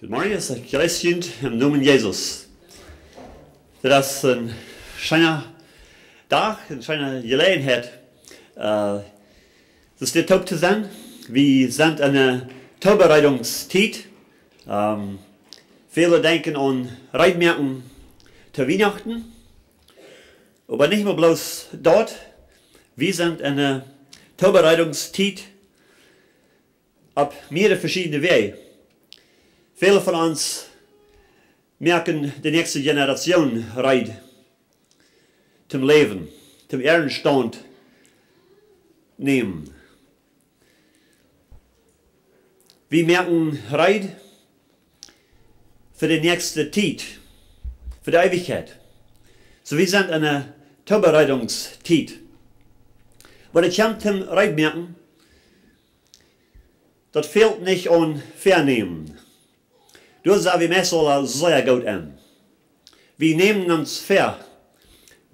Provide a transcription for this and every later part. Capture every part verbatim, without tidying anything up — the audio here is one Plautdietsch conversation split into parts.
Guten Morgen, ich grüße euch im Namen Jesus. Dit es een scheena Dach, eene scheene Jeläajenheit, äh, daut hia toop to sennen. Wie sent enne Toobereitungstiet. Ähm, väle denkjen aun reed moaken to Wienachten. Oba nich mau bloos daut. Wie sent enne Toobereitungstiet opp mearere veschiedne Wäaj. Väle von ons moaken de näakjste Generation reed toom Läwen, toom äaren Staunt nämen. Wie moaken reed fa de näakjste Tiet, fa de Eewichkjeit. Soo, wie sent enne Toobereitungstiet. Oba daut kjemt toom reed moaken, daut fält nich aun Vänämen. Doa sent wie meist aul sea goot aun. Wie nämen ons väa,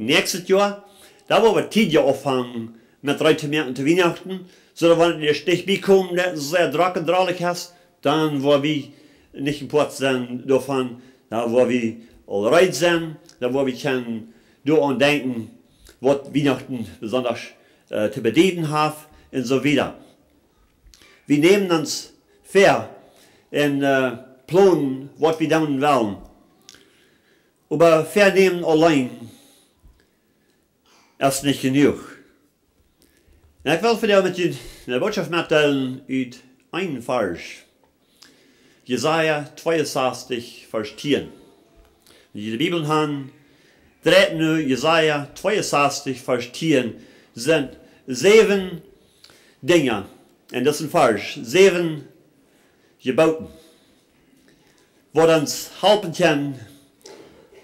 näakjstet Joa, dan woa wie tiedja aunfangen met reed to moaken to Wienachten, soo daut wan et ieescht dicht bie kjemt, daut sea drock un drolich es, dan woa wie nich een Poat sennen doavon, dan woa wie aul reed sennen, dan woa wie kjennen doaraun denkjen, waut Wienachten besonda, äh, to bedieden haft un soo wieda. Wie nämen ons väa un, äh, plonen, waut wie doonen wellen. Oba Vänämen auleen es nich jenuach. Un ekj well vondoag met junt eene Bootschoft metdeelen ut een Varsch. Jesaja tweeunsastisch, Varsch tieen. Wan jie de Bibel haben, dreit nu Jesaja tweeunsastisch, Varsch tieen, sent säwen Dinja, un daut es een Varsch, säwen Jeboten, waut ons halpen kjennen,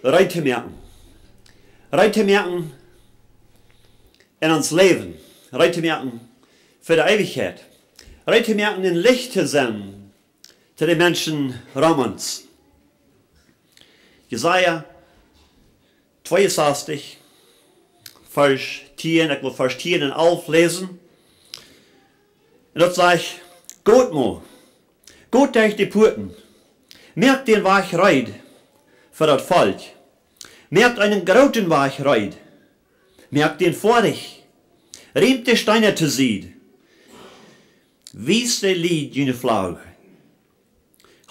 reed to moaken. Reed to moaken en ons Läwen, reed to moaken fa de Eewichkjeit, reed to moaken een Licht to sennen to de Menschen rom ons. Jesaja tweeunsastisch, Varsch tieen, ekj well Varsch tieen un alf läsen. Un daut sajcht: Got mau, got derch de Puaten, moakt dän Wajch reed fa daut Volkj, moakt eenen grooten Wajch reed, moakt dän foadich, riemt de Steena to Sied, wiest de Lied june Flagg.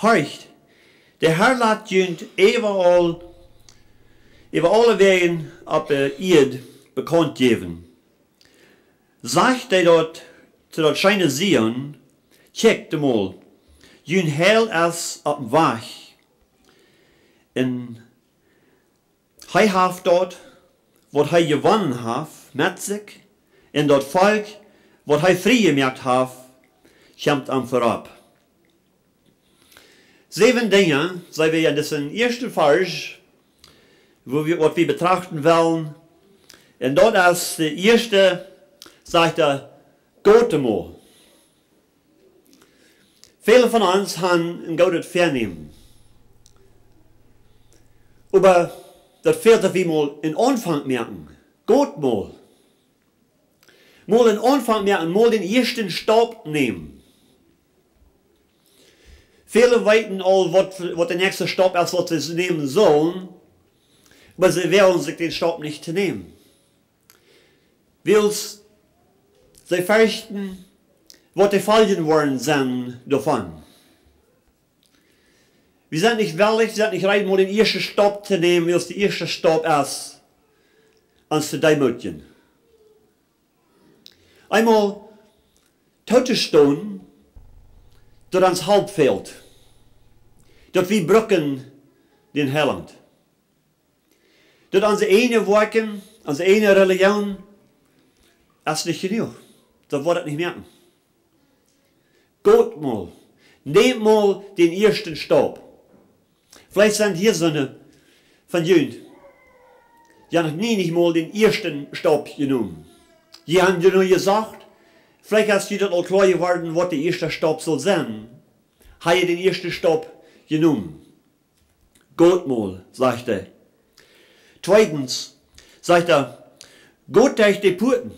Horcht, de Herr lat junt äwaaul, äwa aule Wäaj opp de Ieed bekaunt jäwen. Sajcht dee daut, to daut scheene Zion: Kjikjt emol, jun Heil es oppem Wajch. Un hee haft daut, waut hee jewonnen haft, met sikj, un daut Volkj, waut hee frie jemoakt haft, kjemt am verop. Säwen Dinja, see wie en disen ieeschten Varsch, woo wie, waut wie betrachten wellen. Un daut es de ieeschte, sajcht hee, got mau. Väle von ons haben een goodet Vänämen. Oba daut fält, daut wie mol een Aunfank moaken. Got mau. Mol een Aunfank moaken, mol dän ieeschten Staup nämen. Väle weeten aul, waut, waut de näakjste Staup es, waut see nämen sellen, oba see woagen sikj dän Staup nich to nämen. Wiels see ferchten, waut de Foljen woaren sennen doavon. Wie sent nich wellich, wie sent nich reed, mol dän ieeschten Staup to nämen, wiels de ieeschte Staup es, ons to deemootjen. Eemol tootostonen, daut ons Help fält, daut wie brucken dän Heilaunt. Daut onse ieejne Woakjen, onse ieejne Relijoon es nich jenuach. Daut woat et nich moaken. Got mol, nämt mol dän ieeschten Staup. Veleicht sent hia soone von junt, jie haben noch nie nich mol dän ieeschten Staup jenomen. Jie haben je nu jesocht, veleicht es junt daut aul kloa jeworden, waut de ieeschte Staup saul sennen. Hab jie dän ieeschten Staup jenomen? Got mol, sajcht hee. Tweedens, sajcht hee, got derch de Puaten.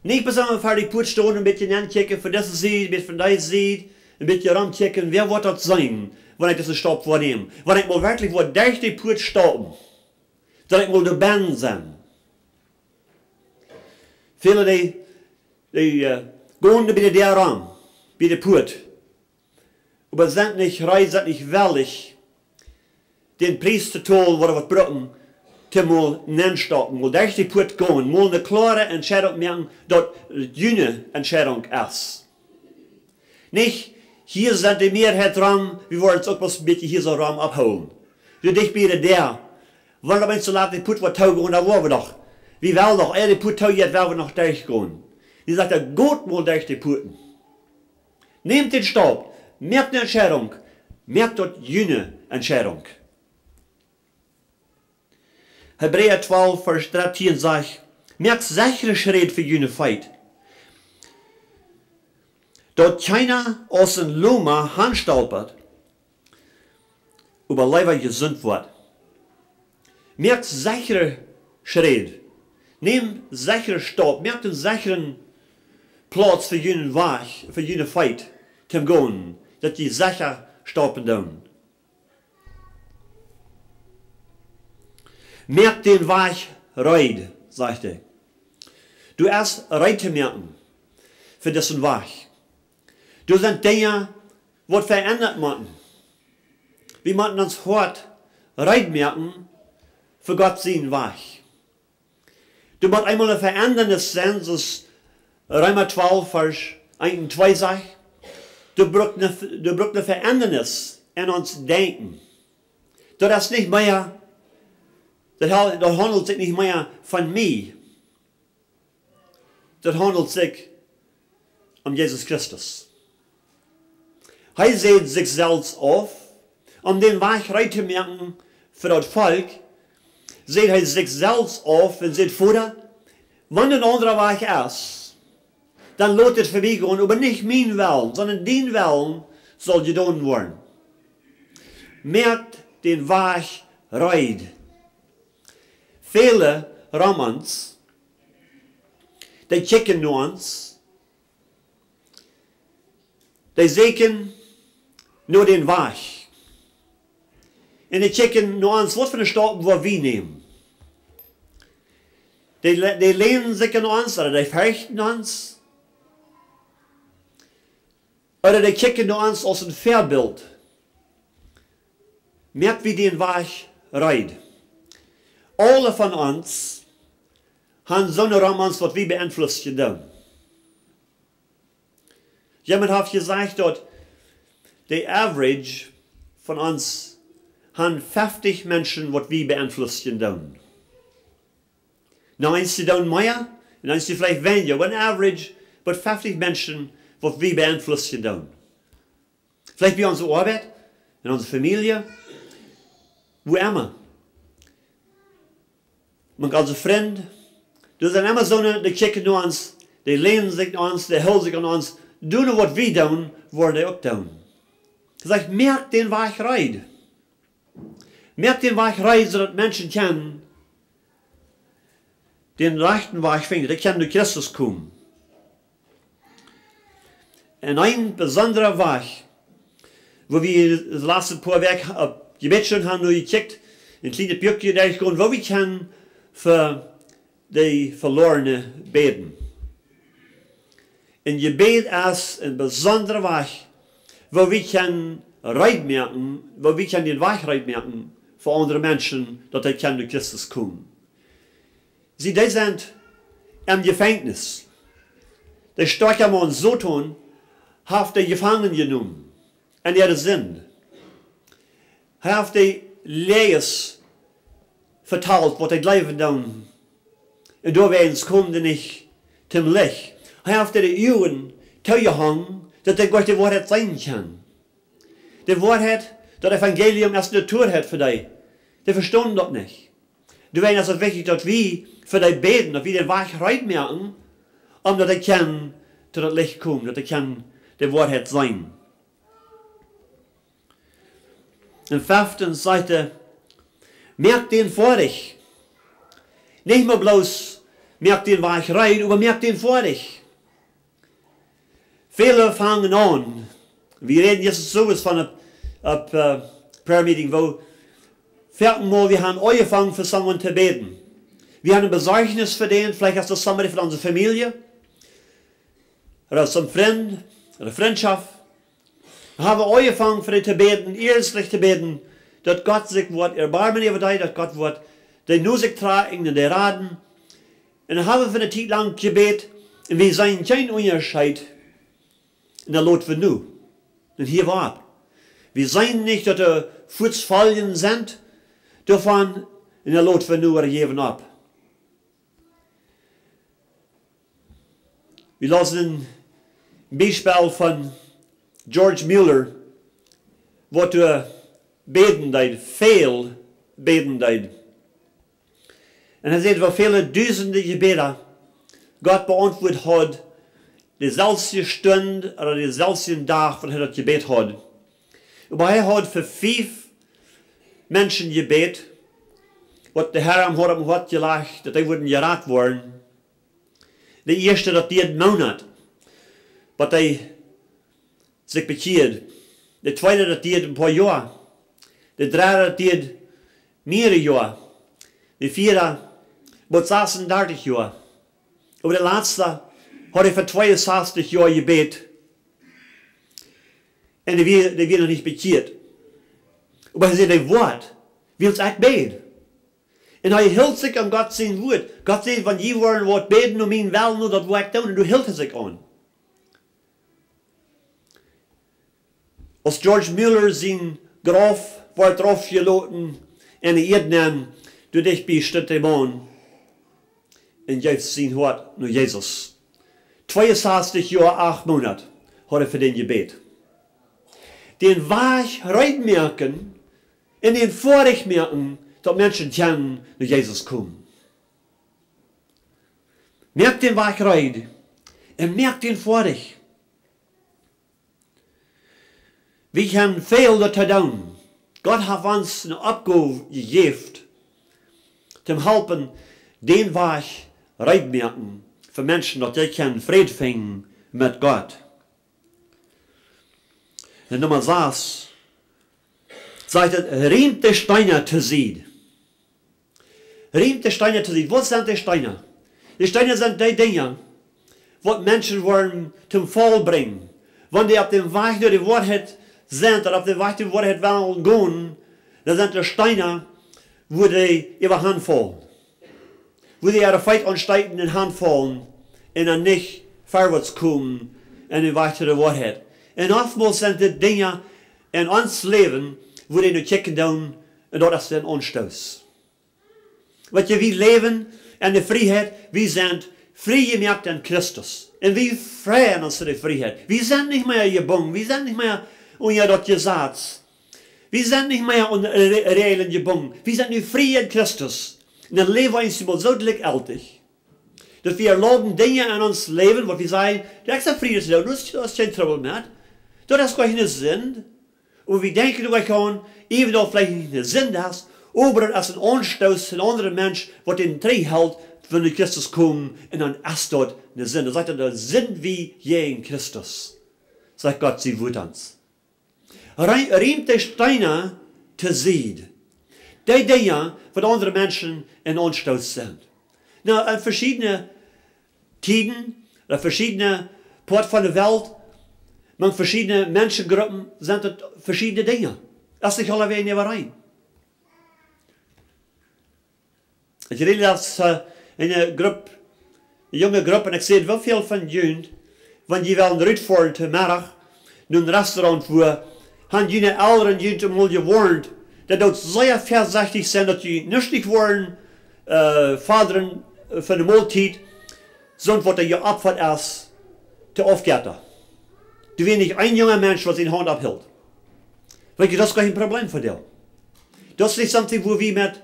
Nich bloos ver de Puat stonen, een bät nenkjikjen, von dise Sied, een bät von dee Sied, Een bät romkjikjen, wäa woat daut seenen, wan ekj disen Staup woa nämen? Wan ekj mol werkjlich woa derch de Puat staupen, daut ekj mol doa bennen sie. Väle, dee, dee, äh, gonen bie de Däa rom, bie de Puat, oba sent nich reed, sent nich wellich, dän Pries to tolen, waut et woat brucken, toom mol nenstaupen, mol derch de Puat gonen, mol eene kloare Entscheidunk moaken, daut et june Entscheidunk es. Nich, hia sent de Mearheit rom, wie woaren ons uk waut een bät hia soo rom ophoolen. Soo dicht bie de Däa. Wan daut Mensch soo lat de Puat woat toogonen, dan woa wie doch. Wie wellen doch, ea de Puat toojeit, wellen wie noch derchgonen. Dee sajcht, daut got mol derch de Puaten. Nämt dän Staup, moakt eene Entscheidunk, moakt daut june Entscheidunk. Hebräa twalf, Varsch dartieen sajcht: "Moakt sechre Schräd fa june Feet, daut kjeena aus een Loma hanstolpat, oba leewa jesunt woat." Moakt sechre Schräd. Nämt sechre Staup. Moakt eenen sechre Plauz fa june Wajch, fa june Feet toom gonen, daut jie secha staupen doonen. Moakt dän Wajch reed, sajcht hee. Doa es reed to moaken fa disen Wajch. Doa sent Dinja, waut veendat motten. Wie motten ons Hoat reed moaken fa Gott sienen Wajch. Doa mott eemol eene Veendanis sennen, soo aus Reema twalf, Varsch eent un twee sajcht. Doa brukt eene, doa brukt eene Veendanis en ons Denkjen. Daut es nich mea, daut hau-, daut haundelt sikj nich mea von mie. Daut haundelt sikj om Jesus Christus. Hee säd sikj selfst auf, om dän Wajch reed to moaken fa daut Volkj, säd hee sikj selfst auf un säd: "Voda, wan een aundra Wajch es, dan lot et vebie gonen, oba nich mien Wellen, sonda dien Wellen saul jedonen woaren." Moakt dän Wajch reed. Väle rom ons, dee kjikjen no ons, dee sieekjen no dän Wajch. Un dee kjikjen no ons, waut fa Staupen woa wie nämen. Dee le-, dee länen sikj aun ons, ooda dee ferchten ons. Ooda dee kjikjen no ons aus een Väabilt. Moak wie dän Wajch reed. Aule von ons han soone rom ons, waut wie beenflussen doonen. Jemaunt haft jesajcht, daut de average von ons han feftich Menschen, waut wie beenflussen doonen. Nu, eenje doonen mea un eenje veleicht weinja, oba een average, oba feftich Menschen, waut wie beenflussen doonen. Veleicht bie onse Oabeit, en onse Famielje, wua emma. Mank onse Frind, doa sent emma soone, dee kjikjen no ons, dee länen sikj no ons, dee hoolen sikj aun ons, doonen waut wie doonen, woaren dee uk doonen. Hee sajcht, moak dän Wajch reed. Moak dän Wajch reed, soo daut Menschen kjennen dän rajchten Wajch finjen, dee kjennen no Christus komen. Un een besondra Wajch, wua wie de latste poa Wäakj opp Jebäd schon han no jekjikjt, een kjlienet Buak derchjegonen, woo wie kjennen fa de Velorne bäden. Un Jebäd es een besondra Wajch, woo wie kjennen reed moaken, woo wie kjennen dän Wajch reed moaken fa aundre Menschen, daut dee kjennen no Christus komen. See, dee sent em Jefenkjnis. De stoakja Maun Soton haft dee jefangen jenomen en äare Sind. Hee haft dee Läajes vetalt, waut dee jleewen doonen. Un doawäajen komen dee nich toom Licht. Hee haft dee de Uagen toojehongen, daut dee goanich de Woarheit seenen kjennen. De Woarheit, daut Evangelium es ne Torheit fa dee. Dee vestonen daut nich. Doawäajen es et wichtich, daut wie fa dee bäden, daut wie dän Wajch reed moaken, om daut dee kjennen to daut Licht komen, daut dee kjennen de Woarheit seenen. Un feftens sajcht hee, moak dän foadich. Nich mau bloos, moak dän Wajch reed, oba moak dän foadich. Väle fangen aun, Wie räden jetzt soo aus von opp, opp, äh, Prayer Meeting, woo foaken mol wie haben aunjefongen fa someone to bäden. Wie haben eene Besorjnis fa dän, veleicht es daut somebody von onse Famielje, ooda soon Frint, ooda Frintschoft. Haben wie aunjefongen fa dän to bäden, iernstlich to bäden, daut Gott sikj woat erbarmen äwa dee, daut Gott woat dee no sikj trakjen un dee raden. Un dan haben wie fa eene Tiet lang jebät un wie seenen kjeen Unjascheet. Un dan lot wie nu. Un hia woat. Wie seenen nich, daut doa fuaz Foljen sent doavon, un dan lot wie nu, wie jäwen opp. Wie läsen een Biespel von George Muller, waut doa bäden deed, väl bäden deed. Un hee säd, woo väle dusende Jebäda Gott beauntwuat haud, deeselwje Stund ooda deeselwjen Dach, waut hee daut jebät haud. Oba hee haud fa fief Menschen jebät, waut de Herr am haud opp daut Hoat jelajcht, daut dee wudden jerat woaren. De ieeschte, daut dieed Moonat, waut dee sikj bekjieed. De tweede, daut dieed een poa Joa. De dredde, daut dieed mearere Joa. De vieede, bott sasundartich Joa. Oba de latste haud hee fa tweeunsastichentwintich Joa jebät. Un dee wia, dee wia noch nich bekjieet. Oba hee säd, dee woat, wiels ekj bäd. Un hee hilt sikj aun Gott sien Wuat. Gott säd, wan jie woaren waut bäden no mienen Wellen, no daut woa ekj doonen. Un doa hilt hee sikj aun. Aus George Muller sien Grauf wort raufjeloten un de Ieed nenn, doa dicht bie stunt de Maun un jeef sien Hoat no Jesus. Tweeunsastichentwintich Joa, acht Moonat haud hee fa dän jebät. Dän Wajch reed moaken un dän foadich moaken, daut Menschen kjennen no Jesus komen. Moak dän Wajch reed un moak dän foadich. Wie kjennen väl doatoo doonen. Gott haft ons eene Oppgow jejäft, toom halpen dän Wajch reed moaken fa Menschen, daut dee kjennen Fräd finjen met Gott. Un Numma sas sajcht et: Riemt de Steena to Sied. Riemt de Steena to Sied. Waut sent de Steena? De Steena sent dee Dinja, waut Menschen woaren toom Faul brinjen. Wan dee opp dän Wajch no de Woarheit sent, ooda opp dän Wajch no de Woarheit wellen gonen, dan sent de Steena, wua dee äwa hanfaulen. Wua dee äare Feet aunsteeten un hanfaulen un dan nich verwoats komen en dän Wajch no de Woarheit. Un oftmols sent dit Dinja en ons Läwen, wua dee no kjikjen doonen, un daut es een Aunstoot. Weet jie, wie läwen en de Frieheit, wie sent frie jemoakt en Christus. Un wie freien ons to de Frieheit. Wie sent nich mea jebungen, wie sent nich mea unja daut Jesaz. Wie sent nich mea aun Re-, Räajlen jebungen. Wie sent nu frie en Christus. Un dan läwen wie eemol soo jlikjjeltich, daut wie erlauben Dinja en ons Läwen, waut wie sajen, daut es frie to doonen, daut es, daut es kjeen Trubbel met. Daut es goanich ne Sind. Oba wie denkjen doa goanich aun, eendoont veleicht nich ne Sind es, oba daut es een Aunstoot, een aundra Mensch, waut dän trigjhelt, wan de Christus kjemt, un dan es daut ne Sind. Dan sajcht hee, dan sent wie jäajen Christus. Sajcht Gott sien Wuat ons. Rei-, riemt de Steena to Sied. Dee Dinja, waut aundre Menschen een Aunstoot sent. Nu, en veschiedne Tieden, en veschiedne Poat von de Welt, mank veschiedne Menschengruppen sent et veschiedne Dinja. Daut es nich aulawäajen äwareen. Ekj räd latst, äh, en eene Grupp, eene junge Grupp, un ekj säd: Woo väl von junt, wan jie wellen rutfoaren to Meddach, no een Restaurant, wua, haben june Elren junt emol jewoarnt, daut doa sea väasechtich sennen, daut jie nuscht nich woaren, äh, fodren, äh, fa de Moltiet, soont waut doa jeopfat es, to Aufjetta. Doa wia nich een junga Mensch, waut siene Haunt opphilt. Weet jie, daut es kjeen Problem fa dee. Daut es nich something, wua wie met,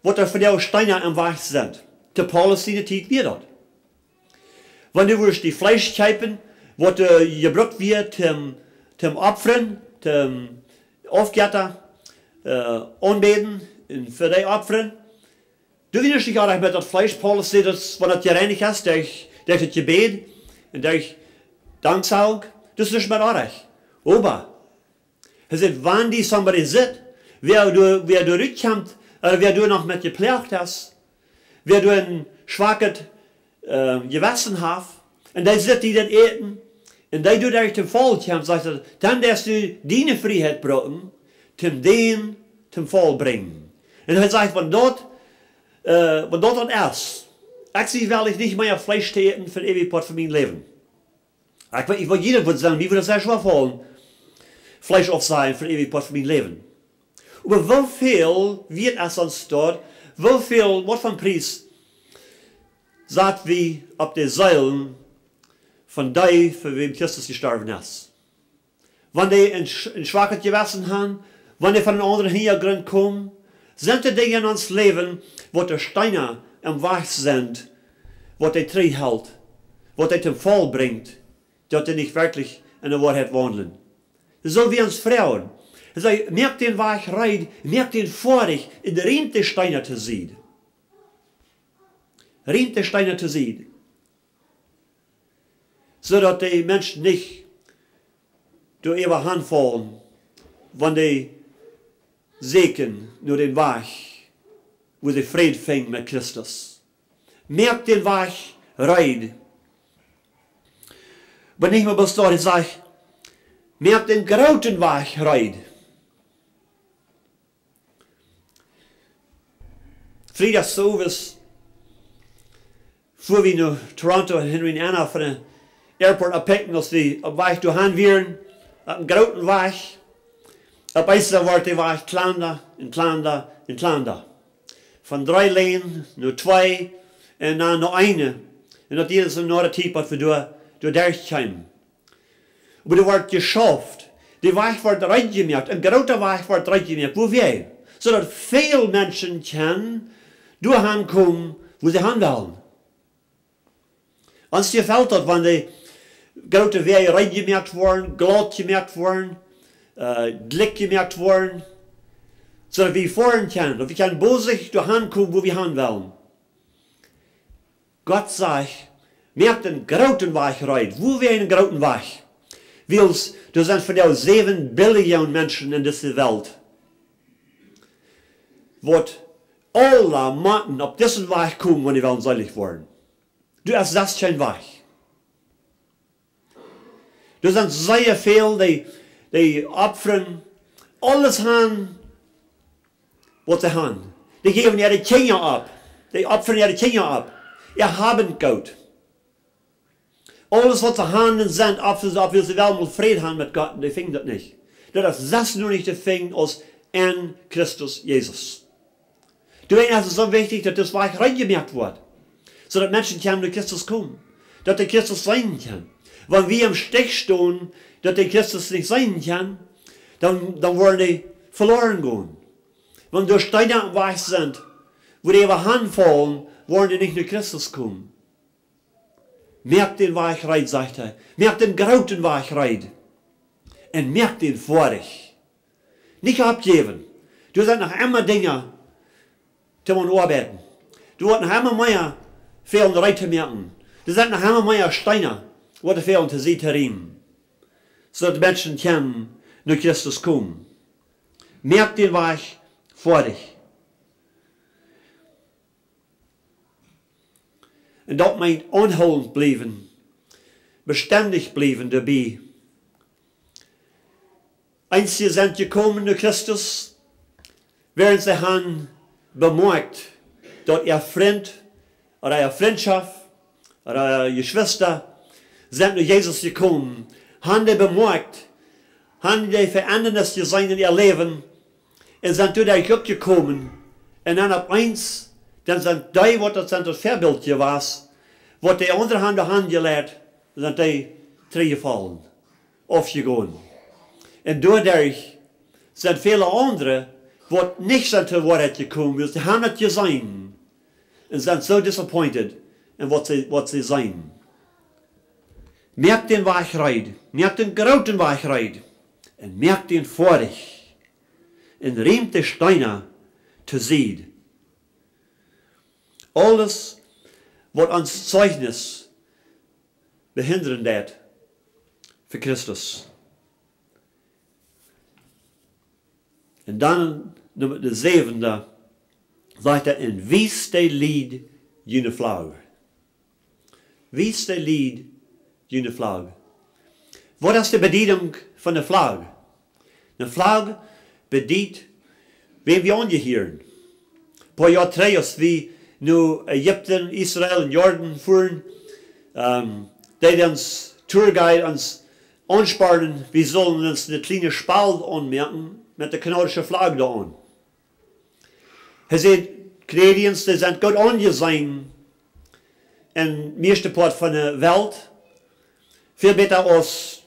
waut doa fa dee Steena aum Wajch sent. To Paulus siene Tiet wia daut. Wan du wurscht die Fleesch kjeepen, waut, äh, jebrukt wia toom, toom opfren, toom Aufjetta, äh, aunbäden un fa dee opfren, du wieescht nich oajch met daut Fleesch. Paulus säd, daut, wan daut jereinicht es derch, derch daut Jebäd un derch Danksagung, daut es nich mea oajch. Oba, hee sajcht, wan die somebody sitt, wäa doa, wäa doa rutkjemt, äh, wäa doa noch met jeploagt es, wäa doa een schwakjet, äh, Jewessen haft, un dee sitt die daut Äten, un dee doa derch toom Faul kjemt, sajcht hee, dan deist du diene Frieheit brucken, toom dän toom Faul brinjen. Un hee sajcht, wan daut, äh, wan daut dan es, ekj sie wellich nich mea Fleesch to äten fa eewich Poat von mien Läwen. Ekj weet nich, waut jie doavon sajen, mie wudd daut sea schwoa faulen, Fleesch auftosajen fa eewich Poat von mien Läwen. Oba woo väl wieet es ons daut, woo väl, waut fa een Pries sat wie opp de Seelen von dee, fa wäm Christus jestorwen es? Wan dee een sch-, een schwakjet Jewessen han, wan dee von een aundren Hinjagrunt komen, sent doa Dinja en ons Läwen, waut doa Steena em Wajch sent, waut dee trigj helt, waut dee toom Faul brinjt, daut dee nich werkjlich en de Woarheit waundlen. Soo wie ons Frues. Hee sajcht, moakt dän Wajch reed, moakt dän foadich, un riemt de Steena to Sied. Riemt de Steena to Sied. Soo daut de Menschen nich doa äwa hanfaulen, wan dee sieekjen no dän Wajch, wua see Fräd finjen met Christus. Moakt dän Wajch reed. Oba nich mau bloos daut, hee sajcht, moakt dän grooten Wajch reed. Friedach sowes fua wie no Toronto un Henry un Anna von de Airport oppikjen, aus wie opp Wajch doahan wieren, opp een grooten Wajch. Opp eemol wort de Wajch kjlanda un kjlanda un kjlanda. Von dree Länen no twee un dan no eene. Un daut hia es een noa de Tiet, waut wie doa, doa derchkjeemen. Oba doa wort jeschauft. De Wajch wort reed jemoakt. Een groota Wajch wort reed jemoakt. Wuawäajen? Soo daut väl Menschen kjennen doahan komen, wua see han wellen. Ons jefelt daut, wan de groote Wäaj reed jemoakt woaren, glaut jemoakt woaren, äh, jlikj jemoakt woaren, soo daut wie foaren kjennen, daut wie kjennen bosich doahan komen, wua wie han wellen. Gott sajcht, moakt dän grooten Wajch reed. Wuawäajen een grooten Wajch? Wiels doa sent vondoag säwen Billion Menschen en dise Welt, waut aula motten opp disen Wajch komen, wan dee wellen seelich woaren. Doa es sest kjeen Wajch. Doa sent sea väl, dee, dee opfren aules han, waut see han. Dee jäwen äare Kjinja opp. Dee opfren äare Kjinja opp. Äa Hab un Goot. Aules, waut see han un sent, opfren see opp, wiels see wellen mol Fräd han met Gott, un dee finjen daut nich. Daut es sest nich to finjen aus en Christus Jesus. Doawäajen es et soo wichtich, daut dis Wajch reed jemoakt woat, soo daut Menschen kjennen no Christus komen, daut dee Christus seenen kjennen. Wan wie em Stich stonen, daut dee Christus nich seenen kjennen, dan, dan woaren dee veloaren gonen. Wan doa Steena em Wajch sent, wua dee äwa hanfaulen, woaren dee nich no Christus komen. Moakt dän Wajch reed, sajcht hee. Moakt dän grooten Wajch reed. Un moakt dän foadich. Nich oppjäwen. Doa sent noch emma Dinja toom aun oabeiden. Doa woat noch emma mea fälen reed to moaken. Doa sent noch emma mea Steena, waut doa fälen to Sied to riemen, soo daut Menschen kjennen no Christus komen. Moakt dän Wajch foadich. Un daut meent aunhoolent bliewen, bestendich bliewen doabie. Eenje sent jekomen no Christus, wiels see han bemoakjt, daut äa Frint ooda äa Frintschoft ooda äa Jeschwista sent no Jesus jekomen, han dee bemoakjt, han dee Veendanis jeseenen en äa Läwen, un sent doaderch uk jekomen. Un dan opp eemol, dan sent dee, waut daut sent daut Väabilt jewast, waut dee aundre han doahan jeleit, sent dee trigjjefollen, aufjegonen. Un doaderch sent väle aundre, waut nich sent to Woarheit jekomen, wiels see han daut jeseenen, un sent soo disappointed en waut see, waut see seenen. Moakt dän Wajch reed, moakt dän grooten Wajch reed, un moakt dän foadich, un riemt de Steena to Sied. Aules, waut ons Zeichnis behindren deit fa Christus. Un dan, Numma de säwende, sajcht hee: "Un wiest de Lied june Flagg." Wiest de Lied june Flagg. Waut es de Bediedunk von de Flagg? De Flagg bediet, wäm wie aunjehieren. Poa Joa trigj, aus wie no Ägipten, Israel un Jordan fuaren, ähm, deed ons Tourguide ons aunspornen, wie sullen ons ne kjliene Spald aunmoaken met de kanadische Flagg doa aun. Hee säd, Canadians, dee sent goot aunjeseenen en de mieeschte Poat von de Welt, väl bäta aus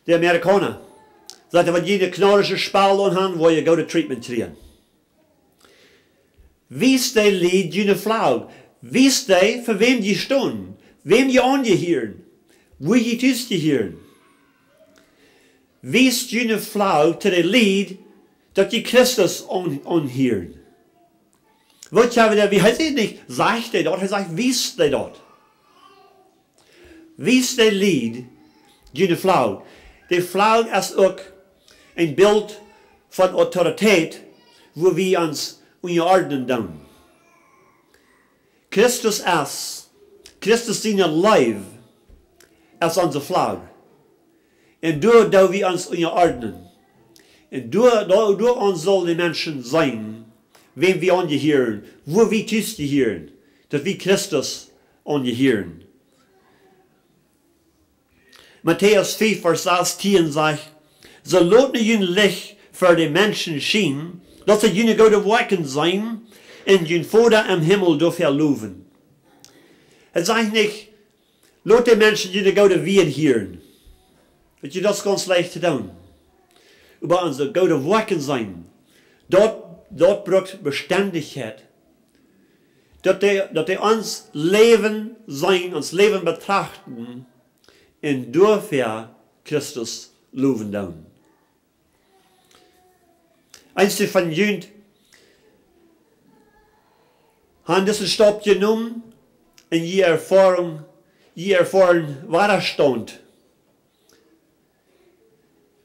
de Amerikauna. Sajcht hee, wan jie ne kanadische Spald aun han, woa jie goode treatment kjrieen. Wiest de Lied june Flagg. Wiest dee, fa wäm jie stonen, wäm jie aunjehieren, wua jie tus jehieren. Wiest june Flagg to de Lied, daut jie Christus aun-, aunhieren. Waut jie wada, wie hee sajcht nich, sajcht dee daut, hee sajcht, wiest dee daut. Wiest de Lied june Flagg. De Flagg es uk een Bilt von Autoritäet, wua wie ons unjaordnen doonen. Christus es, Christus siene Leew es onse Flagg. Un doa doo wie ons unjaordnen. Un doa, doa, doaraun sellen de Menschen seenen, wäm wie aunjehieren, wua wie tus jehieren, daut wie Christus aunjehieren. Matäus fief, Varsch sastieen sajcht: "Soo lot nu jun Licht fa de Menschen schienen, daut see june goode Woakjen seenen un jun Voda em Himmel doafäa lowen." Hee sajcht nich: "Lot de Menschen june goode Wieed hieren." Weetst, daut es gaunz leicht to doonen. Oba onse goode Woakjen seenen, daut, daut brukt Bestendichkjeit. Daut dee, daut dee ons Läwen seenen, ons Läwen betrachten un doafäa Christus lowen doonen. Eenje von junt han disen Staup jenomen un jie erfoaren, jie erfoaren Wadastaunt.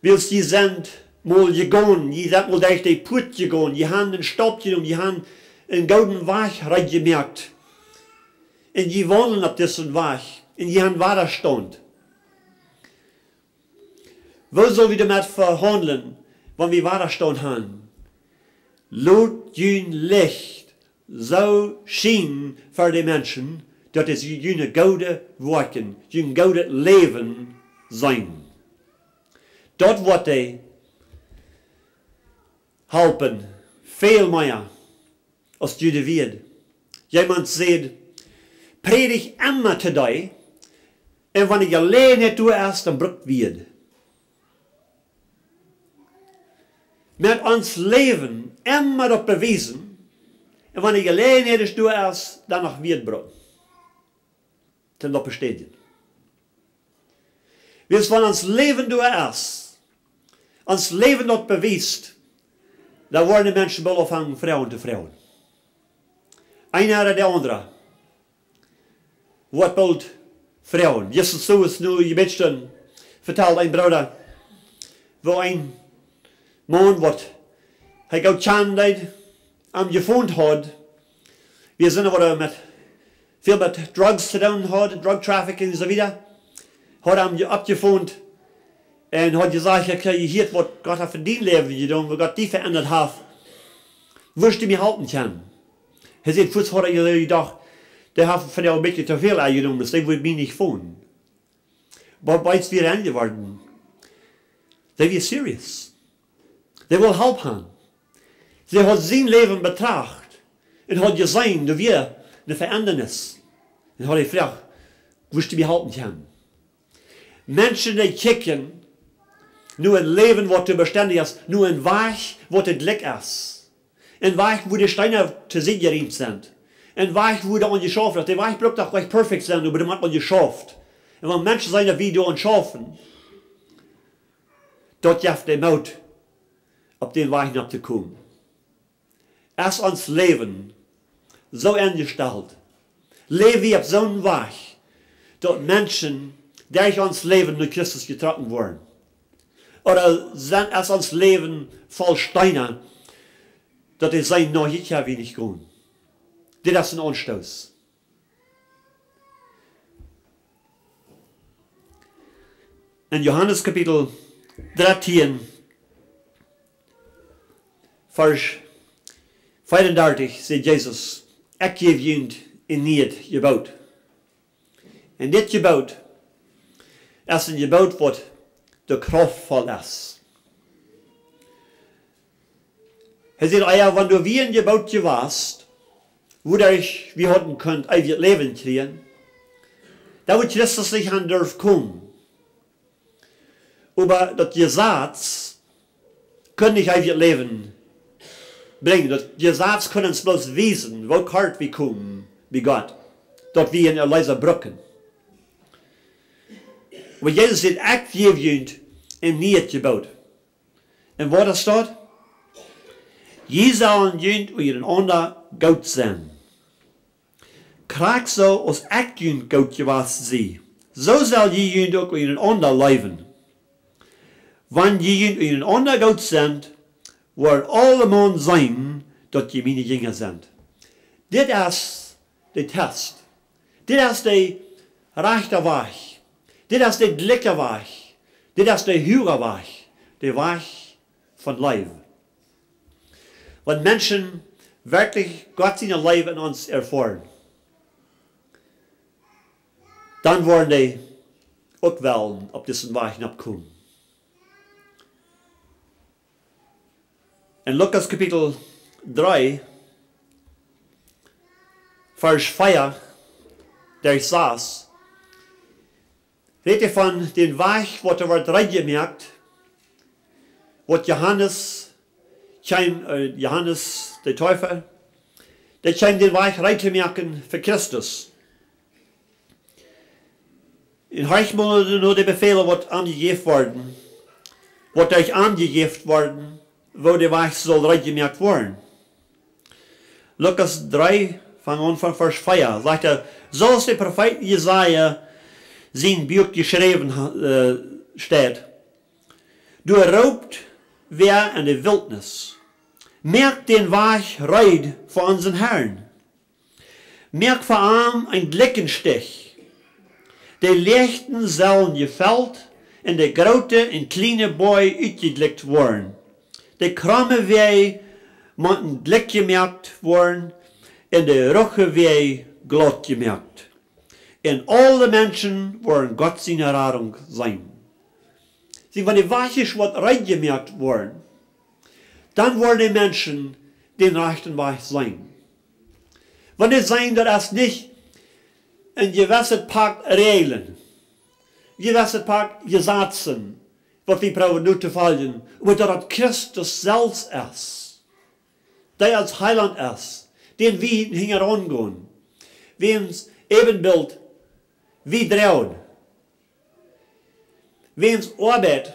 Wiels jie sent mol jegonen, jie sent mol derch de Puat jegonen, jie han een Staup jenomen, jie han een gooden Wajch reed jemoakt. Un jie waundlen opp disen Wajch un jie han Wadastaunt. Woo sell wie doamet vehaundlen, wan wie Wadastaunt han? Lot jun Licht soo schienen fa de Menschen, daut see june goode Woakjen, jun goodet Läwen seenen. Daut woat dee halpen, väl mea aus june Wieed. Jemaunt säd: "Prädj emma to dee, un wan de Jeläajenheit doa es, dan bruk Wieed." Met ons Läwen emma daut bewiesen, un wan de Jeläajenheit es doa es, dan noch Wieed bruken. Toom daut bestädjen. Wiels wan ons Läwen doa es, ons Läwen daut bewiest, dan woaren de Menschen boolt aunfangen Froagen to froagen. Eena ooda de aundra woat boolt froagen. Jistren soo aus nu Jebädstund vetald een Brooda, woo een Maun, waut hee goot kjanen deed, am jefont haud. Wie sent, waut met, väl met drugs to doonen haud, drug trafficking un soo wieda, haud am je-, oppjefont un haud jesajcht: "Ekj hab jehieet, waut Gott haft fa dien Läwen jedonen, waut Gott die veendat haft. Wurscht du mie halpen kjennen?" Hee säd, fuaz haud hee jedocht: "Dee haft fa een bät too väl aunjenomen, dee woat mie nich fonen." Oba wiels wie rein jeworden, dee wia serious. Dee wull Help han. See haud sien Läwen betracht un haud jeseenen, doa wia eene Veendanis. Un haud jefroacht: "Wurscht du mie halpen kjennen?" Menschen, dee kjikjen no een Läwen, waut doa bestendich es, no een Wajch, waut doa jlikj es. Een Wajch, wua de Steena too Sied jeriemt sent. Een Wajch, wua doa aun jeschauft es. De Wajch brukt doch nich perfekt sennen, oba doa mott aun jeschauft. Un wan Menschen seenen, daut wie doa aun schaufen, daut jeft dee Moot, opp dän Wajch nopp to komen. Es ons Läwen soo enjestalt? Läw wie opp soon Wajch, daut Menschen derch ons Läwen no Christus jetrocken woaren? Ooda sent, es ons Läwen voll Steena, daut dee sajen: "Nä, hia kjenn wie nich gonen." Dit es een Aunstoot. En Johanes Kapitel dartieen, Varsch veeaundartich, sajcht Jesus: "Ekj jäw junt een niet Jeboot." Un dit Jeboot es een Jeboot waut doa kraftvoll es. Hee sajcht: "Ea, wan doa wia een Jeboot jewast, wuaderch wie hauden kunt eewjet Läwen kjrieen, dan wudd Christus nich han durft komen." Oba daut Jesaz kunn nich eewjet Läwen brinjen. Daut Jesaz kunn ons bloos wiesen, woo kort wie komen bie Gott, daut wie een Erleesa brucken. Oba Jesus sajcht: "Ekj jäw junt een niet Jeboot." Un waut es daut? "Jie sellen junt unjarenaunda goot sennen. Krakjt soo aus ekj junt goot jewast sie, soo sell jie junt uk unjarenaunda leewen. Wan jie junt unjarenaunda goot sent, woaren aule Maun seenen, daut jie miene Jinja sent." Dit es de Test. Dit es de rajchta Wajch. Dit es de jlikja Wajch. Dit es de huage Wajch. De Wajch von Leew. Wan Menschen werkjlich Gott siene Leew en ons erfoaren, dan woaren dee uk wellen opp disen Wajch nopp komen. En Lukas Kapitel dree, Varsch vea derch sas, rät hee von dän Wajch, waut doa woat reed jemoakt, waut Johanes kjeem, äh, Johanes de Deepa, dee kjeem dän Wajch reed to moaken fa Christus. Un horcht mol no de Befäle, waut am jejäft worden, waut derch am jejäft worden, woo de Wajch saul reed jemoakt woaren. Lukas dree, fang aun von Varsch vea, sajcht hee: "Soo aus de Profeet Jesaja sien Buak jeschräwen ha-, äh, steit: Doa roopt wäa en de Wiltnis: Moakt dän Wajch reed fa onsen Herrn. Moakt fa am een jlikjen Stich. De Lichten sellen jefelt un de groote un kjliene Boaj utjejlikjt woaren. De kromme Wäaj motten jlikj jemoakt woaren un de ruche Wäaj glaut jemoakt. Un aule Menschen woaren Gott siene Radunk seenen." Sien, wan de Wajch woat reed jemoakt woaren, dan woaren de Menschen dän rajchten Wajch seenen. Wan dee seenen, daut es nich een jewesset Poat Räajlen, jewesset Poat Jesazen, waut wie proowen nu to foljen, oba daut daut Christus selfst es, dee ons Heilaunt es, dän wie hinjaraun gonen, wäms Äbenbilt wie droagen, wäms Oabeit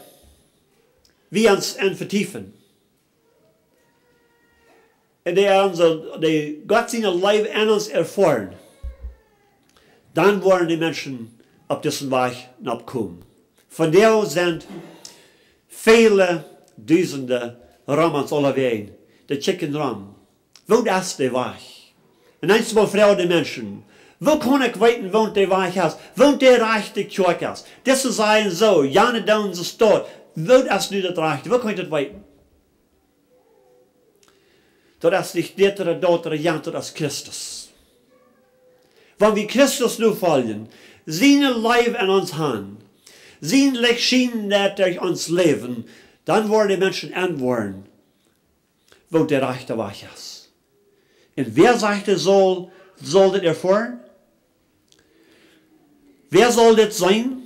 wie ons en vetiefen, un dee onse, dee Gott siene Leew en ons erfoaren, dan woaren de Menschen opp disen Wajch nopp komen. Vondoag sent väle Dusende rom ons aulawäajen, dee kjikjen rom. Woo es de Wajch? Un eemol froagen de Menschen: "Woo kaun ekj weeten, woo de Wajch es? Woo de rajchte Kjoakj es? Dise sajen soo, jane doonen soo, daut. Woo es nu daut rajchte? Woo kaun ekj daut weeten?" Daut es nich dit ooda daut ooda jant, daut es Christus. Wan wie Christus nu foljen, siene Leew en ons han, sien Licht schienen deit derch ons Läwen, dan woaren de Menschen enwoaren, woo de rajchte Wajch es. Un wäa, sajcht hee, saul, saul dit erfoaren? Wäa saul dit seenen?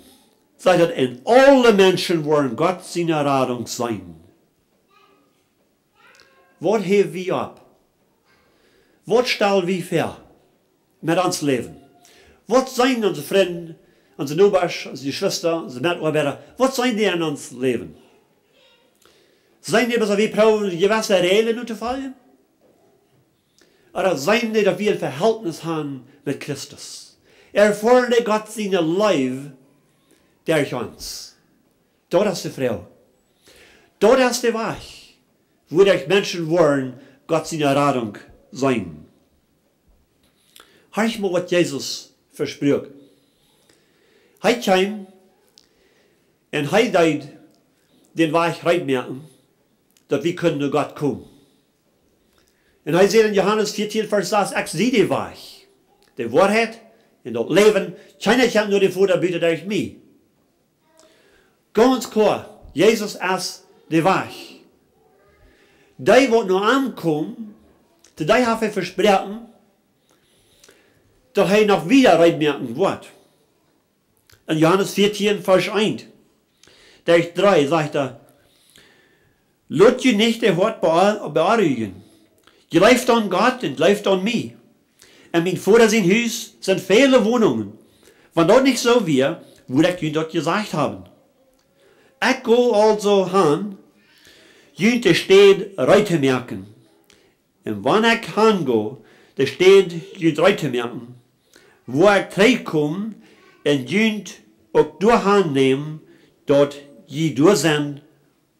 Sajcht hee, un aule Menschen woaren Gott siene Radunk seenen. Waut hab wie opp? Waut stal wie väa met ons Läwen? Waut seenen onse Frind, onse Nobasch, onse Jeschwista, onse Metoabeida, waut seenen dee en ons Läwen? Seenen dee, daut wie proowen jewesse Räajlen nu to foljen? Ooda seenen dee, daut wie een Vehältnis han met Christus? Erfoaren dee Gott siene Leew derch ons? Daut es de Froag. Daut es de Wajch, woo de Menschen woaren Gott siene Radunk seenen. Horcht mol, waut Jesus vesprakjt. Hee kjeem un hee deed dän Wajch reed moaken, daut wie kunnen no Gott komen. Un hee sajcht en Johanes vieetieen, Varsch sas: "Ekj sie de Wajch, de Woarheit un daut Läwen. Kjeena kjemt no dän Voda buta derch mie." Gaunz kloa, Jesus es de Wajch. Dee, waut no am komen, to dee haft hee vesproaken, daut hee noch wieda reed moaken woat. En Johanes vieetieen, Varsch eent, derch dree, sajcht hee: "Lot junt nich daut Hoat bea-, beonrujen. Jleeft aun Gott un jleeft aun mie. En mien Voda sien Hus sent väle Wonungen. Wan daut nich soo wia, wudd ekj junt daut jesajcht haben. Ekj go aulsoo han, junt de Städ reed to moaken. Un wan ekj han go, de Städ junt reed to moaken, woa ekj trigjkomen un junt uk doahan nämen, daut jie doa sent,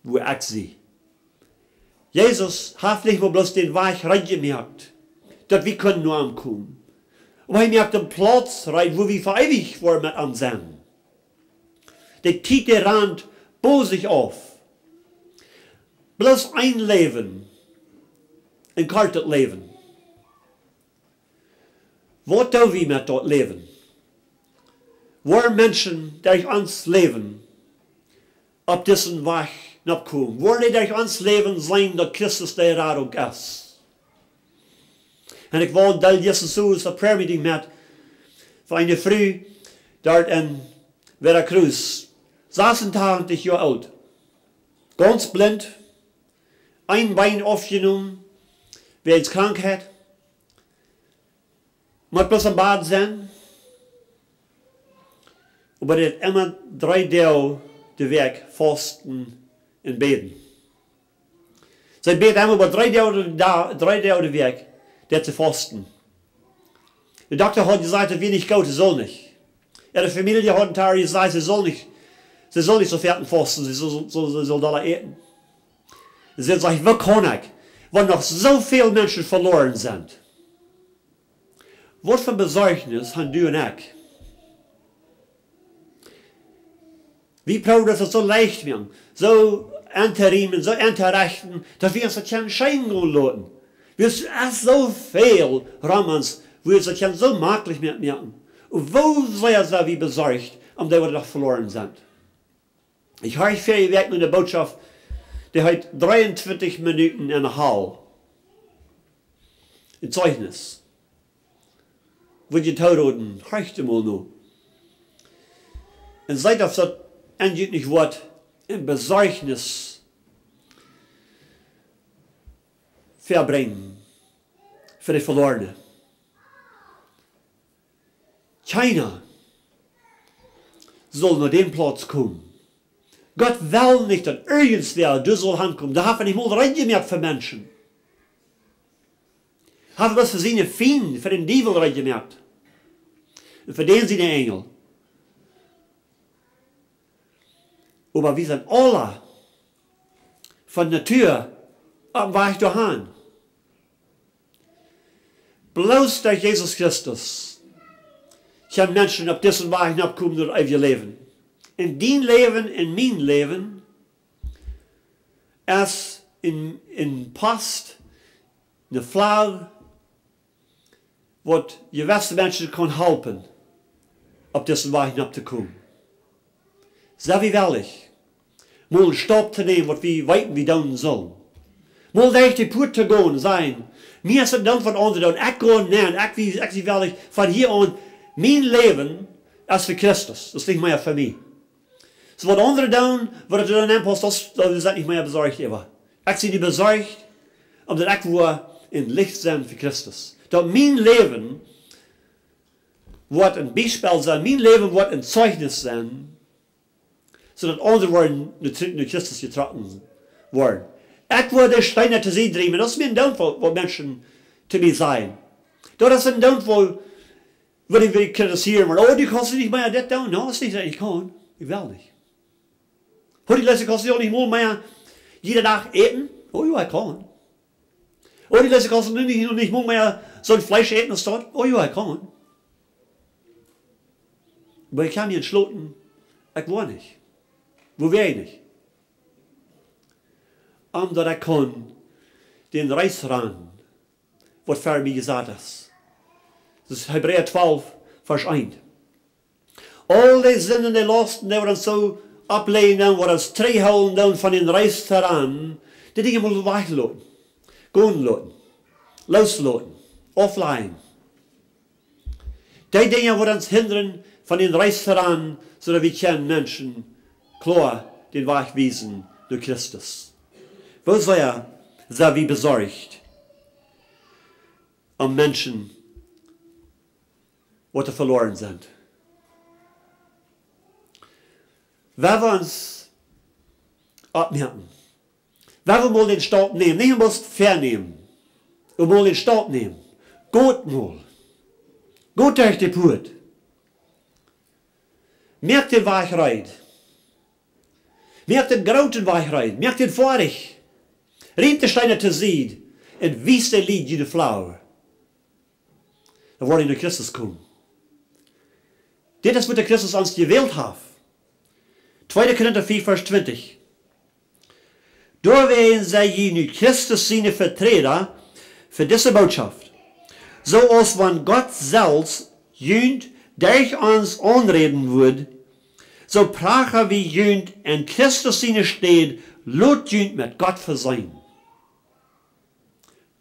wua ekj sie." Jesus haft nich mau bloos dän Wajch reed jemoakt, daut wie kunnen no am komen. Oba hee moakt dän Plauz reed, wua wie fa eewich woaren met am sennen. De Tiet, dee rant bosich auf. Bloos een Läwen, een kortet Läwen. Waut doo wie met daut Läwen? Woaren Menschen derch ons Läwen opp disen Wajch nopp komen? Woaren dee derch ons Läwen seenen, daut Christus de Radunk es? Un ekj wia doa letztens soo aus een Prayer Meeting met eene Fru doa en Veracruz, sasuntachentich Joa oolt, gaunz blint, een Been aufjenomen wäajen Krankheit, mott bloos em Bad sennen, oba dee deit emma dree Doag de Wäakj fausten un bäden. See bät emma, oba dree Doag de, dree Doag de Wäakj deit see fausten. De Dokta haud jesajcht, daut wia nich goot, see sull nich. Äare Famielje haud jesajcht, see sull nich, see sull nich soo foaken fausten, see sull, sull, see sull dolla äten. See säd: "Woo kaun ekj, wan noch soo väl Menschen veloaren sent?" Waut fa Besorjnis han du un ekj? Wie proowen daut soo leicht to moaken, soo auntoriemen, soo auntorechten, daut wie ons daut kjennen scheen gonen loten. Wiels et es soo väl rom ons, wua wie ons daut kjennen soo maklich moaken. Un woo sea sent wie besorcht om dee, waut noch veloaren sent. Ekj hab ver Wäakj ne Bootschoft, dee heet dreeuntwintich Minuten en de Hal. Een Zeichnis. Wudd ekj toroden, horcht mol no. Un seet, auf daut en junt nich woat eene Besorjnis vebrinjen fa de Veloarne. Kjeena saul no dän Plauz komen. Gott well nich, daut irjentwäa doa saul hankomen. Doa haft hee nich mol reed jemoakt fa Menschen. Haft hee bloos fa siene Fiend, fa dän Diewel reed jemoakt. Un fa dän siene Enjel. Oba wie sent aula von Natua opp dän Wajch doahan. Bloos derch Jesus Christus kjennen Menschen opp disen Wajch nopp komen no daut eewje Läwen. En dien Läwen, en mien Läwen, es en, en Post, ne Flau, waut jewesse Menschen kaun halpen, opp disen Wajch nopp to komen. Sent wie wellich, mol een Stap to nämen, waut wie weeten, wie doonen sullen? Mol derch de Puat to gonen, sajen: "Mie es et dan waut aundre doonen. Ekj go, nä, ekj, wie, ekj sie wellich von hia aun mien Läwen es fa Christus. Daut es nich mea fa mie. Soo waut aundre doonen, waut et dan aunpaust, daut, daut es nich mea besorcht äwa. Ekj sie nu besorcht, om daut ekj woa een Licht sennen fa Christus. Daut mien Läwen woat een Biespel sennen, mien Läwen woat een Zeichnis sennen, soo daut aundre woaren no, no Christus jetrocken woaren. Ekj woa de Steena to Sied driewen." Daut es mie een Downfall, waut Menschen to mie sajen. Daut es een Downfall, waut ekj well kritisieren, oba: "Oh, du kaust nich mea dit doonen." Nä, daut es nich, daut ekj kaun. Ekj well nich. "Oh, du Lisa, kaust du uk nich mol mea jieda Dach äten?" "Oh jo, ekj kaun." Oh, du, daut ekj kaun nu nich, nu nich mol mea soon Fleesch äten aus daut. Oh jo, ekj kaun. Oba ekj kaun mie entschloten, ekj woa nich. Woo woa ekj nich? Omdaut ekj kaun dän Reis rannen, waut fa mie jesat es. Daut es Hebräa twalf, Varsch eent. Aul dee Sinden, dee Lausten, dee waut ons soo oppläajen un waut ons trigjhoolen doonen von dän Reis to rannen, dee Dinja mott wie wajchloten, gonen loten, loosloten, aufläajen. Dee Dinja waut ons hindren von dän Reis to rannen, soo daut wie kjennen Menschen kloa dän Wajch wiesen no Christus. Woo sea sent wie besorcht om Menschen, waut veloaren sent? Woa wie ons oppmoaken, woa wie mol dän Staup nämen, nich bloos vänämen, oba mol dän Staup nämen. Got mol. Got derch de Puat. Moakt dän Wajch reed. Moakt dän grooten Wajch reed. Moakt dän foadich. Riemt de Steena tosied un wiest de Lied june Flau. Dan woa dee no Christus komen. Dit es, woo de Christus ons jewält haft. Tweede Korinta fief, Varsch twintich. Doawäajen sie jie nu Christus siene Veträda fa dise Bootschoft. Soo aus wan Gott selfst junt derch ons aunräden wudd, soo pracha wie junt en Christus siene Städ, lot junt met Gott vesenen.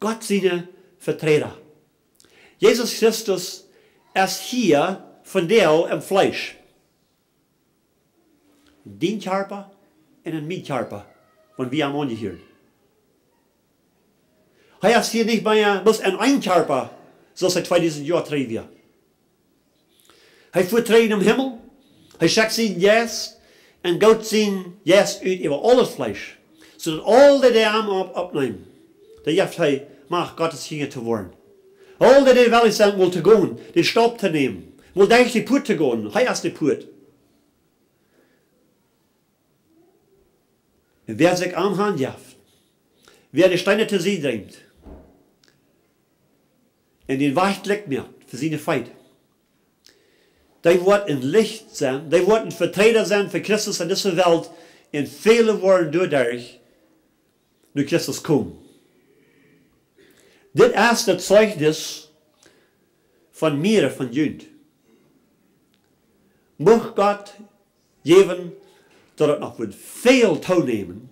Gott siene Veträda. Jesus Christus es hia vondoag em Fleesch. En dien Kjarpa un en mien Kjarpa, wan wie am aunjehieren. Hee es hia nich mea bloos en een Kjarpa, soo aus hee tweedusent Joa trigj wia. Hee foat trigj nom Himmel, hee schekjt sienen Jeist un goot sienen Jeist ut äwa aulet Fleesch, soo daut aul dee, dee am opp-, oppneemen, dee jeft hee Macht, Gott siene Kjinja to woaren. Aul dee, dee wellich sent, mol to gonen, dän Staup to nämen, mol derch de Puat to gonen, hee es de Puat. Un wäa sikj am hanjeft, wäa de Steena tosied riemt un dän Wajch jlikj moakt fa siene Feet, dee woat en Licht sennen, dee woat en Veträda sennen fa Christus en dise Welt, un väle woaren doaderch no Christus komen. Dit es daut Zeichnis von mie, von junt. Mucht Gott jäwen, daut et noch woat väl toonämen,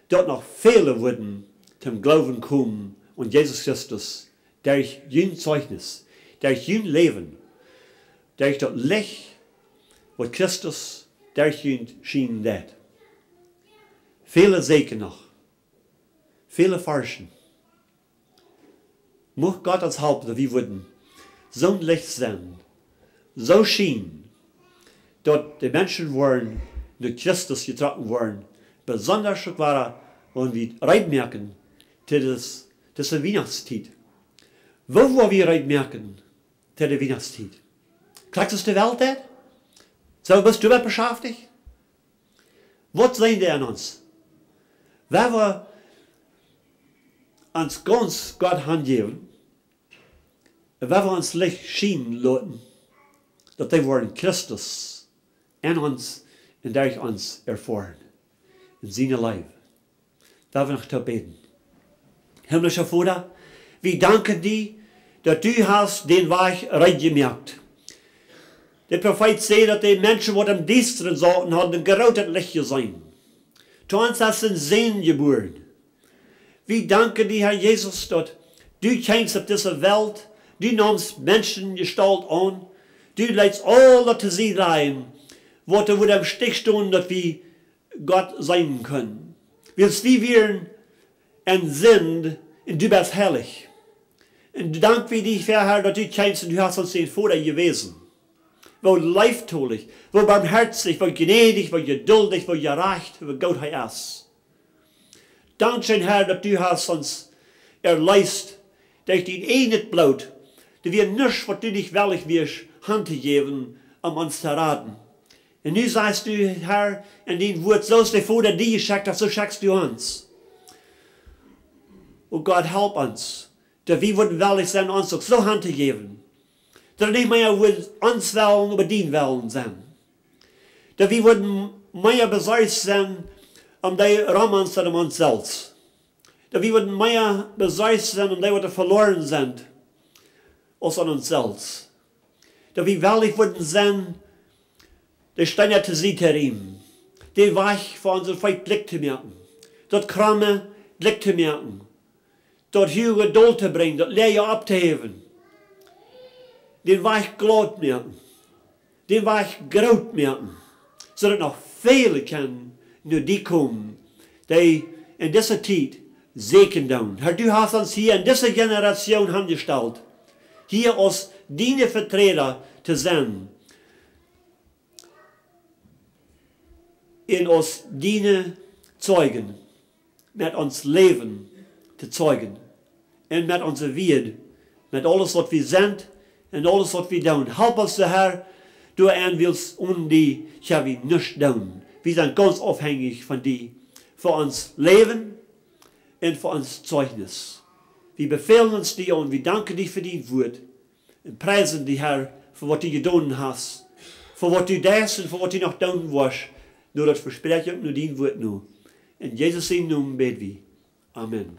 daut noch väle wudden toom Gloowen komen aun Jesus Christus, derch jun Zeichnis, derch jun Läwen, derch daut Licht, waut Christus derch junt schienen deit. Väle sieekjen noch, väle forschen. Mucht Gott ons halpen, daut wie wudden soon Licht sennen, soo schienen, daut de Menschen woaren no Christus jetrocken woaren, besonda uk wada, wan wie reed moaken to dis-, dise Wienachtstiet. Woo woa wie reed moaken to de Wienachtstiet? Krakjt soo aus de Welt deit? Sent wie bloos doamet beschaftich? Waut sent dee aun ons? Woa wie ons gaunz Gott hanjäwen, woa wie ons Licht schienen loten, daut dee woaren Christus en ons un derch ons erfoaren, en siene Leew. Woa wie noch toop bäden. Himmlischa Voda, wie danken die, daut du hast dän Wajch reed jemoakt. De Profeet säd, daut de Menschen, waut em Diestren sauten, hauden een grootet Licht jeseenen. To ons es een Sän jebuaren. Wie danken die, Herr Jesus, daut du kjeemst opp dise Welt, du naumst Menschengestault aun, du leetst aul daut tosied lajen, waut doa wudd em Stich stonen, daut wie Gott seenen kunnen. Wiels wie wieren en Sind un du best heilich. Un dank wie die, Herr, daut du kjeemst un du hast ons dän Voda jewäsen. Woo leeftolich, woo barmhoatich, woo jnädich, woo jeduldich, woo jerajcht, woo goot hee es. Dankscheen, Herr, daut du hast ons erleest derch dien eejnet Bloot. Doa wia nuscht, waut du nich wellich wieescht hantojäwen, om ons to raden. Un nu sajchst du, Herr, en dien Wuat, soo aus de Voda die jeschekjt haft, soo schekjst du ons. O Gott, help ons, daut wie wudden wellich sennen ons uk soo hantojäwen, daut et nich mea wudd ons Wellen, oba dien Wellen sennen. Daut wie wudden mea besorcht sennen om dee rom ons aus om ons selfst. Daut wie wudden mea besorcht sennen om dee, waut veloaren sent, aus om ons selfst. Daut wie wellich wudden sennen, de Steena to Sied to riemen, dän Wajch fa onse Feet jlikj to moaken, daut Kjrame jlikj to moaken, daut Huage dol to brinjen, daut Läaje opptohäwen, dän Wajch glaut moaken, dän Wajch groot moaken, soo daut noch väle kjennen no die komen, dee en dise Tiet säkjen doonen. Herr, du hast ons hia en dise Generation hanjestalt, hia aus diene Veträda to sennen un aus diene Zeijen met ons Läwen to zeijen un met onse Wieed, met aules, waut wie sent un aules, waut wie doonen. Help ons, Herr, doarenn, wiels onen die kjenn wie nuscht doonen. Wie sent gaunz aufhenjich von die fa ons Läwen un fa ons Zeichnis. Wie befälen ons die aun, wie danken die fa dien Wuat un priesen die, Herr, fa waut du jedonen hast, fa waut du deist un fa waut du noch doonen woascht, no daut Vespräakjen, no dien Wuat no. En Jesus sienen Nomen bäd wie. Amen.